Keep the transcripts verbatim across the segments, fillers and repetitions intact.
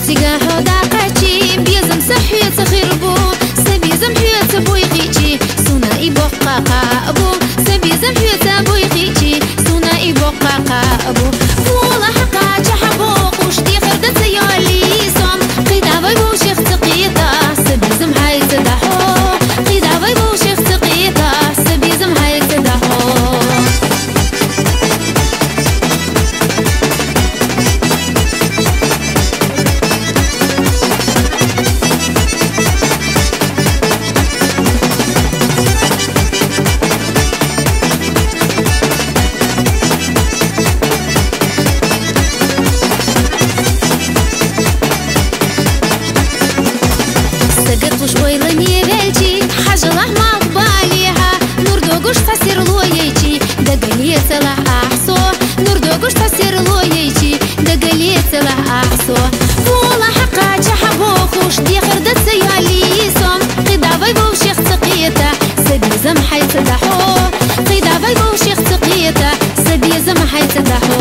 Цига хьо дӀакхаьччи, безам са хьоьца хир бу, са безам хьоьца буй хиъчи, суна и боккха кхаъ бу, са безам хьоьца буй хиъчи, суна и боккха кхаъ бу. Вола хьакхача хьабохуш, дехар да ца йоллий сом, кхидӀа вай вовшех ца кхета, са безам хьайца дахьо, кхидӀа вай вовшех ца кхета, са безам хьайца дахьо. Сагатвуш ойла невелчи, хьажалахь малх балехьа, нур догуш цхьа серло яйчи, дагале ца лахь ахь со, нур догуш цхьа серло яйчи, дагале ца лахь ахь со. Вола хьакхача хьабохуш, дехар да ца йоллий сом, кхидӀа вай вовшех ца кхета, са безам хьайца дахьо, кхидӀа вай вовшех ца кхета, са безам хьайца дахьо.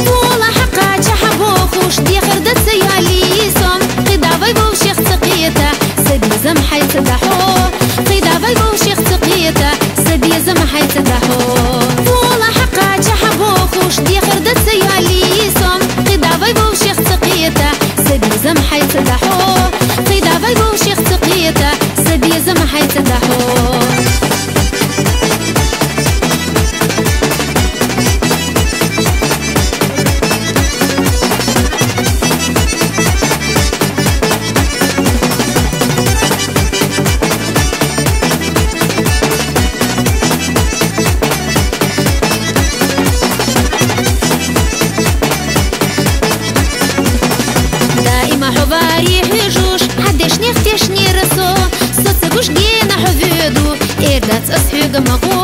Вола хьакхача хьабохуш, дехар да ца йоллий сом, кхидӀа вай вовшех ца кхета, са безам хьайца дахьо, кхидӀа вай вовшех ца кхета, са безам хьайца дахьо. Вола хьакхача хьабохуш, дехар да ца йоллий сом, кхидӀа вай вовшех ца кхета, са безам хьайца дахьо, кхидӀа вай вовшех ца кхета, са безам хьайца дахьо. Даима хьо вари хьуьжуш, хьан дешнех тешнера со, со ца гуш гена хьо воьду, эр дац ас хьоьга ма гӀо,